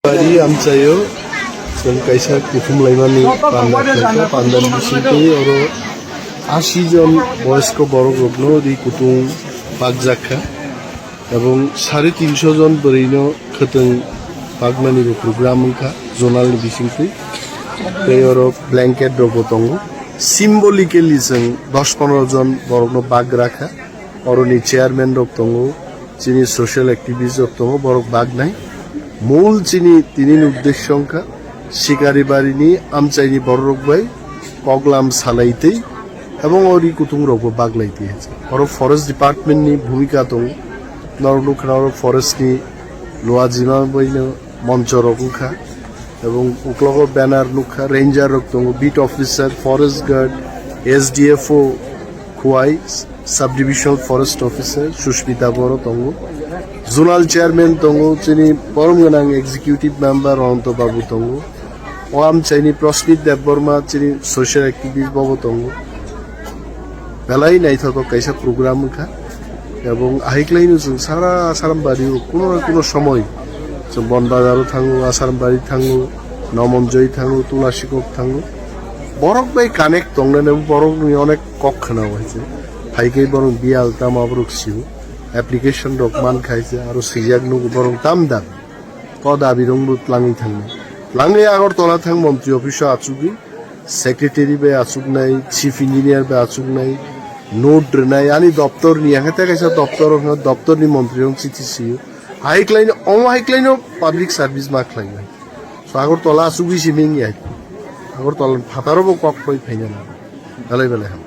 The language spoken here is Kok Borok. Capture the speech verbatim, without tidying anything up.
Bari amchaio chwng kaisa kuthum laimani panda khlaikha, pandani bisingtwi oro asi jon boyosko borok rokno ri kutung pakjak kha, ebong sare tinso jon bwrwino khwtwng pakmani bo program wngkha zonal ni bisingtwi, tei oro blanket rok bo tongo, symbolically chwng dos pondro jon borokno bak rakha. Oroni chairman rok tongo, chini social activist rok tongo, borok bagnai. Mul chini tini ni uddesho wngkha Sikaribarini amchaini borok rok bai koklam salaitwi, ebong ori kutung rok bo baglaitwi. Oro forest department ni bhumika tongo, norok nukha na oro forest ni luajima baino moncho rok wngkha, ebong uklogo banner nukha, ranger rok tongo, beat officer, forest guard, S D F O, Khowai, sub divisional forest officer Sushmita Boro tongo, zonal chairman tongo, chini borom gwnang executive member Ananto Babu tongo, o amchaini Prasmit Debbarma, chini social activist bobo tongo. Belai naithotok kaisa program wngkha, ebong ahikhlaino chwng sara Asarambari o kuno na kuno somoi chwng Bonbazar o thango, Asarambari thango, Nomonjoi thango, Tulasikok thango, borok bai connect tongnani borokni onek kok khwnao hai se. Phaikhai borok biyal tamo borok sio, application rok mankha hai se, aro swijak nugo borok tam dam. O dabi rok bo tlangwi thangnai. Tlangwi Agartala thang montri office o achugwi, secretary bai achuknai, chief engineer bai achuknai, note rwnai, ani doptor ni, ang khe tei kaisa doptor o, doptor ni montri rok chithi sio. Hai khlaino, omo hai khlaino public service ma khlainai. So Agartala achugwi simi wngya. Agartala phataro bo kok phoi phaina na. Belai belai ham.